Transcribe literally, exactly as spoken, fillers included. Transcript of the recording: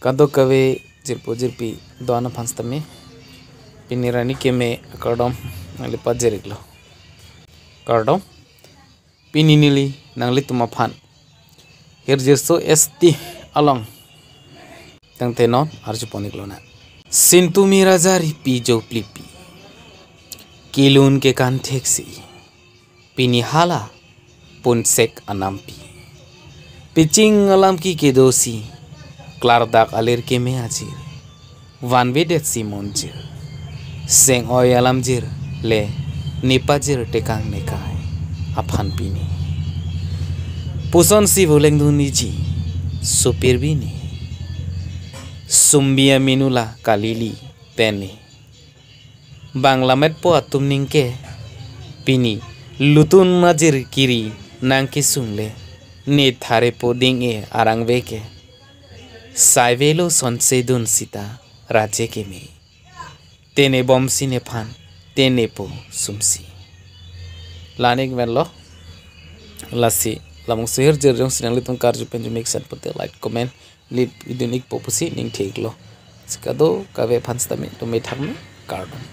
Kadokave jirpo jirpi do-an aphan sitame pini arni keme akardom nangli pajir-iklo. Kardom. Pini neli nanglitum aphan hirjirso S T along tangte non arjupon-iklonang. Sintumi raja ripi jo plipi, kelun kekan theksi, pini hala punsek anampi. Piching alam ki kedosi, klardak alir keme ajir, vanvedetsi monjir. Seng-oi alamjir le nepajir tekang nekai aphan pini. Pusonsi volengdun iji, sopir bini. Sumbi aminu la kalili pene. Bang lametpo atum ningke, pini lutun ajir kiri nangkesung le, ne tharepo ding-e arangve ke. Saivelo sonsedun sita raje keme. Tenebomsi nephan, tenepo sumsi. La-an ik venlo. Lasi labangso hirjir jongsi nanglitum karju pen jumik sen pute like, comment, lip idun-ikpo pusi ningthe-iklo. Si kadokave aphan sitame, tumi thakme, kardom.